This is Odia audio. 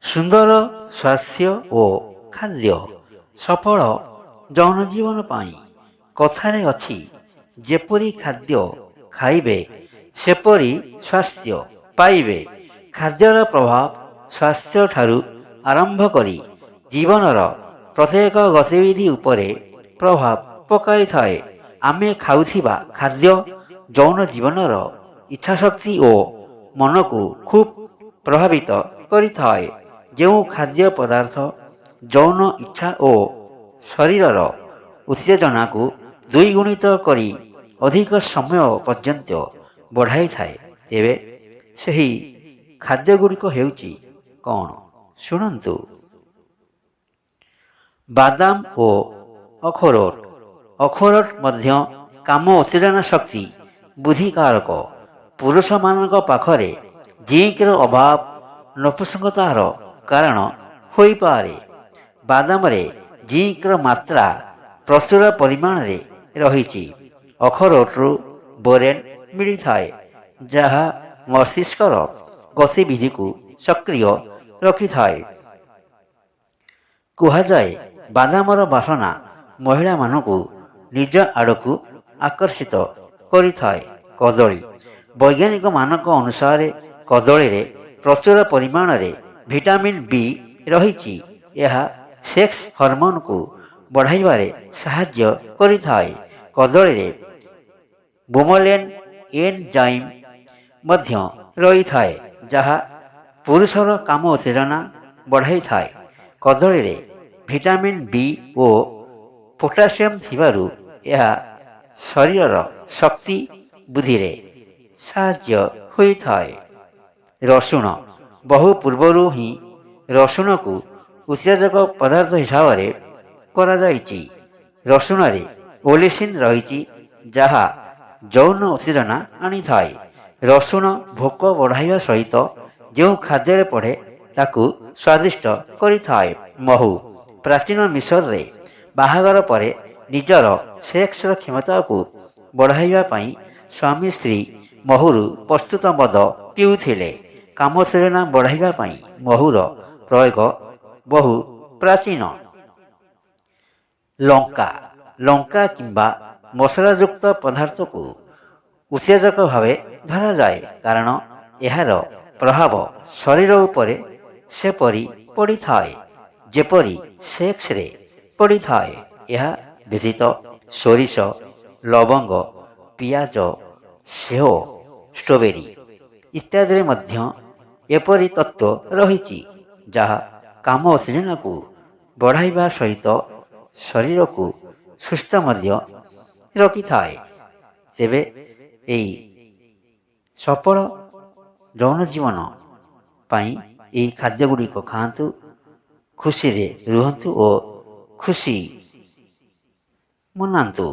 ସୁନ୍ଦର ସ୍ୱାସ୍ଥ୍ୟ ଓ ଖାଦ୍ୟ ସଫଳ ଯୌନ ଜୀବନ ପାଇଁ। କଥାରେ ଅଛି, ଯେପରି ଖାଦ୍ୟ ଖାଇବେ ସେପରି ସ୍ୱାସ୍ଥ୍ୟ ପାଇବେ। ଖାଦ୍ୟର ପ୍ରଭାବ ସ୍ୱାସ୍ଥ୍ୟ ଠାରୁ ଆରମ୍ଭ କରି ଜୀବନର ପ୍ରତ୍ୟେକ ଗତିବିଧି ଉପରେ ପ୍ରଭାବ ପକାଇଥାଏ। ଆମେ ଖାଉଥିବା ଖାଦ୍ୟ ଯୌନ ଜୀବନର ଇଚ୍ଛାଶକ୍ତି ଓ ମନକୁ ଖୁବ୍ ପ୍ରଭାବିତ କରିଥାଏ। ଯେଉଁ ଖାଦ୍ୟ ପଦାର୍ଥ ଯୌନ ଇଚ୍ଛା ଓ ଶରୀରର ଉତ୍ତେଜନାକୁ ଦ୍ୱିଗୁଣିତ କରି ଅଧିକ ସମୟ ପର୍ଯ୍ୟନ୍ତ ବଢ଼ାଇଥାଏ, ତେବେ ସେହି ଖାଦ୍ୟଗୁଡ଼ିକ ହେଉଛି କ'ଣ, ଶୁଣନ୍ତୁ। ବାଦାମ ଓ ଅଖରୋଟ। ଅଖରୋଟ ମଧ୍ୟ କାମ ଉତ୍ତେଜନା ଶକ୍ତି ବୃଦ୍ଧିକାରକ। ପୁରୁଷମାନଙ୍କ ପାଖରେ ଜିଙ୍କର ଅଭାବ ନପୁଂସକତାର କାରଣ ହୋଇପାରେ। ବାଦାମରେ ଜିଙ୍କର ମାତ୍ରା ପ୍ରଚୁର ପରିମାଣରେ ରହିଛି। ଅଖରୋଟରୁ ବୋରେନ୍ ମିଳିଥାଏ, ଯାହା ମସ୍ତିଷ୍କର ଗତିବିଧିକୁ ସକ୍ରିୟ ରଖିଥାଏ। କୁହାଯାଏ, ବାଦାମର ବାସନା ମହିଳାମାନଙ୍କୁ ନିଜ ଆଡ଼କୁ ଆକର୍ଷିତ କରିଥାଏ। କଦଳୀ। ବୈଜ୍ଞାନିକମାନଙ୍କ ଅନୁସାରେ କଦଳୀରେ ପ୍ରଚୁର ପରିମାଣରେ ଭିଟାମିନ୍ ବି ରହିଛି। ଏହା ସେକ୍ସ ହରମୋନକୁ ବଢ଼ାଇବାରେ ସାହାଯ୍ୟ କରିଥାଏ। କଦଳୀରେ ବ୍ରୋମେଲିନ୍ ଏନଜାଇମ୍ ମଧ୍ୟ ରହିଥାଏ, ଯାହା ପୁରୁଷର କାମ ଉତ୍ତେଜନା ବଢ଼ାଇଥାଏ। କଦଳୀରେ ଭିଟାମିନ୍ ବି ଓ ପୋଟାସିୟମ୍ ଥିବାରୁ ଏହା ଶରୀରର ଶକ୍ତି ବୃଦ୍ଧିରେ ସାହାଯ୍ୟ ହୋଇଥାଏ। ରସୁଣ। ବହୁ ପୂର୍ବରୁ ହିଁ ରସୁଣକୁ ଉତ୍ତେଜକ ପଦାର୍ଥ ହିସାବରେ କରାଯାଇଛି। ରସୁଣରେ ଆଲିସିନ୍ ରହିଛି, ଯାହା ଯୌନ ଉତ୍ତେଜନା ଆଣିଥାଏ। ରସୁଣ ଭୋକ ବଢ଼ାଇବା ସହିତ ଯେଉଁ ଖାଦ୍ୟରେ ପଡ଼େ ତାକୁ ସ୍ୱାଦିଷ୍ଟ କରିଥାଏ। ମହୁ। ପ୍ରାଚୀନ ମିଶରରେ ବାହାଘର ପରେ ନିଜର ସେକ୍ସର କ୍ଷମତାକୁ ବଢ଼ାଇବା ପାଇଁ ସ୍ୱାମୀ ସ୍ତ୍ରୀ ମହୁରୁ ପ୍ରସ୍ତୁତ ମଦ ପିଉଥିଲେ। କାମ ଉତ୍ତେଜନା ବଢ଼ାଇବା ପାଇଁ ମହୁର ପ୍ରୟୋଗ ବହୁ ପ୍ରାଚୀନ। ଲଙ୍କା। ଲଙ୍କା କିମ୍ବା ମସଲାଯୁକ୍ତ ପଦାର୍ଥକୁ ଉତ୍ତେଜକ ଭାବେ ଧରାଯାଏ, କାରଣ ଏହାର ପ୍ରଭାବ ଶରୀର ଉପରେ ସେପରି ପଡ଼ିଥାଏ, ଯେପରି ସେକ୍ସରେ ପଡ଼ିଥାଏ। ଏହା ବ୍ୟତୀତ ସୋରିଷ, ଲବଙ୍ଗ, ପିଆଜ, ସେଓ, ଷ୍ଟ୍ରବେରୀ ଇତ୍ୟାଦିରେ ମଧ୍ୟ ଏପରି ତତ୍ତ୍ୱ ରହିଛି, ଯାହା କାମ ଉତ୍ତେଜନାକୁ ବଢ଼ାଇବା ସହିତ ଶରୀରକୁ ସୁସ୍ଥ ମଧ୍ୟ ରଖିଥାଏ। ତେବେ ଏହି ସଫଳ ଯୌନ ଜୀବନ ପାଇଁ ଏହି ଖାଦ୍ୟଗୁଡ଼ିକ ଖାଆନ୍ତୁ, ଖୁସିରେ ରୁହନ୍ତୁ ଓ ଖୁସି ମନାନ୍ତୁ।